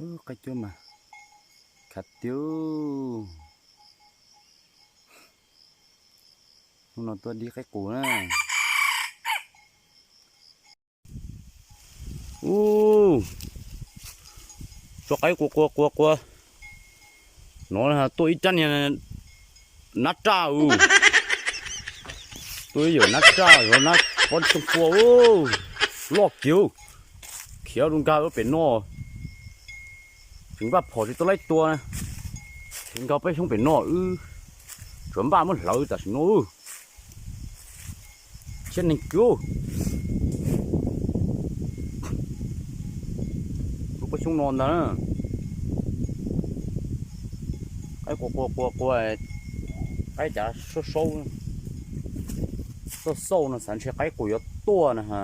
Qaib cuab mas khav tiag. Hnub no tuaj dib qaib qus na. Ub, tso qaib qua qua qua qua. No tuaj ib rab niag nab raj ub. Tuaj ib yawm nab raj, yawm nab pob xyoob pua ub. Loj kiag, khiav rau nkag pem no. Tseem npaj phom tsis tau laib tua na. Khiav nkag peb xyoob pem no wb tsuas npaj muab hlawv tam sim no. Thiab neeg kiag. Lub pob xyoob no ntag. Qaib qua qua qua qua, qaib cav saub saub, xauj xauj no xav ntshe qaib qus yuav tuaj na ha.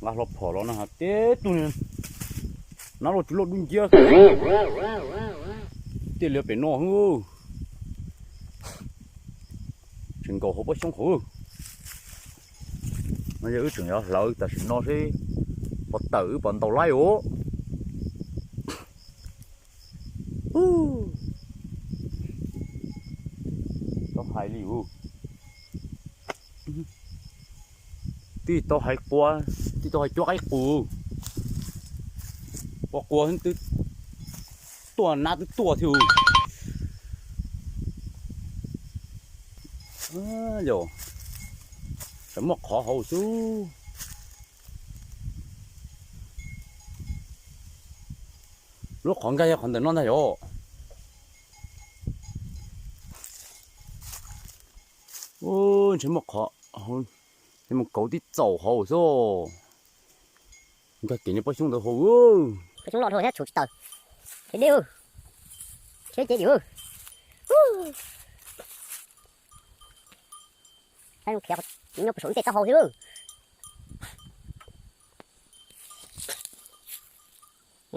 Nqa hlo phom los no ha, tib tug nab loj tsis loj dub nciab. Tiaj lias pem no, tseem nkaum hauv pob xyoob hauv. No yog wb tseem yuav hlawv tam sim no seb puas tawm wb puas ntaus laib os. Tau hais li ub. Twb tau hais qua, twb tau hais cuab qaib qus. Qua qua twb tuaj, nab twb tuaj thiab. Yog tseem muaj qhov hauv xwb. Lub qhov nkag yog qhov ntawm no ntag yom. Ntshe muaj qhov, ntshe mus kauv tib txaus hauv xwb. Nkag kev niag pob xyoob ntawd hauv. Pob xyoob loj dhau thiab tshuv tsis tawm. Khiav deb, khiav ces dim. Khiav nyob puag saum lub ntej taub hau thiab.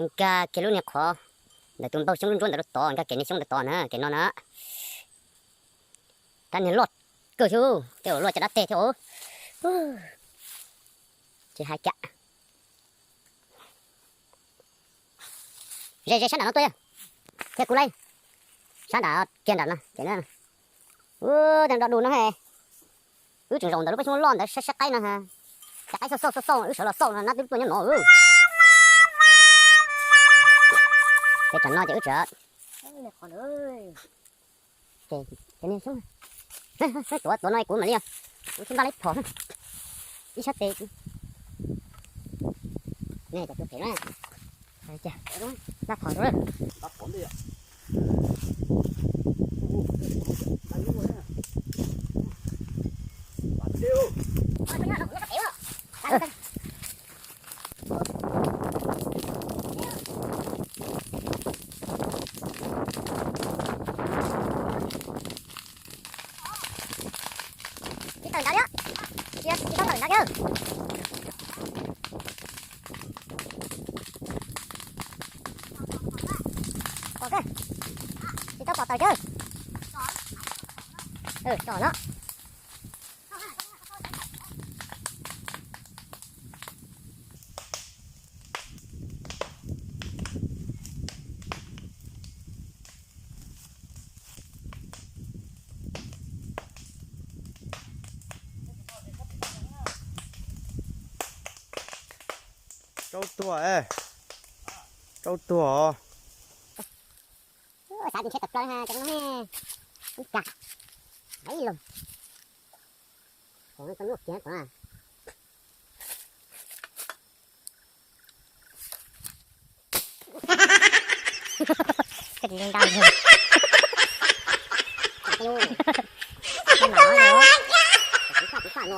Nkag kiag lub niag qhov ntawm tus npawg xyoob ntsuab ntawd rau tod, nkag kev niag xyoob ntawd tod na, kev no na. Rab niag loj kawg thiab, tej zaum luaj caj dab teg thiab os. Tsis hais kiag. Ze ze sab nram no tuaj, thiab kuv laij sab nram kiag nram no ces na. Ub, tej do du no he. Wb tseem zaum ntawm lub pob xyoob loj ntawd saib saib qaib no ha. Cas qaib xauj xauj xauj xauj, wb sawv los xauj no nab twb tuaj nyob no. Ces tsam no ces wb tseem Ces, ces niag xyoob, tuav tuav no kuv mam li, kuv thiaj npaj laib phom ib sab tes. Ne, cov tuav phem na. Npaj phom ntag. Tsis tawm nrad li, tsis tau tawm nrad li. Pom kawg, tsis tau pom tawm kawg. Tsom no. Rau tuag, rau tuag. Xav tus ntshe tawm plaws ha, cov no ne. Ub, cas. Hais lus. Qhov no tau nyuaj kiag qhov na. Koj tsis zoo nkag li. Tam no, tam no,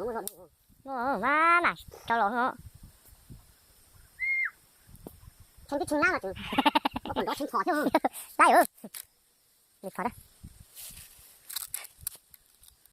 tam no. Mas mas rau los no. Tshee twb tshee lab no, ua kom nrov tshee phom thiab. Laib, li phom da.